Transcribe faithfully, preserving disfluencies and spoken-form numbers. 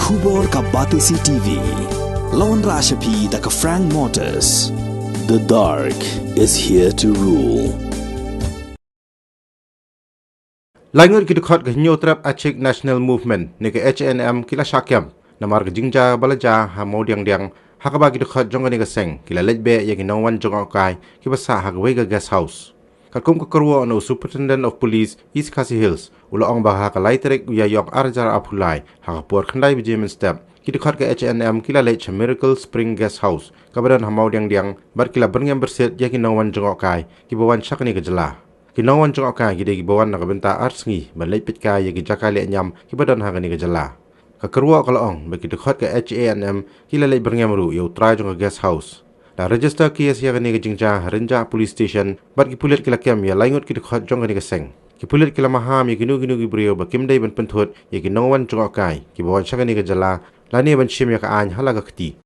Khubor ka Batesi T V. Lawan Rashapi da ka Frank Motors. The dark is here to rule. Laingut ki dkhot ka Hynñiewtrep Achik National Movement ne ka H A N M ki la shah kem namar ka jingjia ba la jia ha Mawdiangdiang, ha kaba ki dkhot jong kane ka seng ki la leit beh ïa ki nongwan jngohkai kiba sah ha kawei ka guest house. Katkum ka kyrwoh na u Superintendent of Police East Khasi Hills, u la ong ba ha ka lai tarik u Ïaïong ar hajar arphew lai, ha ka por khyndai baje mynstep, ki dkhot ka H A N M ki la leit sha Miracle Spring Guest House kaba don ha Mawdiangdiang, bad ki la byrngem byrsit ïa ki nongwan jngohkai kiba wan sha kane ka jylla. Ki nongwan jngohkai ki dei kiba wan na ka bynta ar sngi ban leit peitkai ïa ki jaka lehniam kiba don ha kane ka jylla. Ka kyrwoh ka la ong ba ki dkhot ka H A N M ki la leit byrngem ruh ïa u trai jong ka guest house. La register case ïa kane ka jingjia ha Rynjah Police Station, bad ki pulit ki la kem ïa laingut ki dkhot jong kane ka seng. Ki pulit ki la maham ïa kino kino ki briew ba kim dei ban pynthut ïa ki nongwan jngohkai kiba wan sha kane ka jylla, lane ban shim ïa ka aiñ ha la ka kti.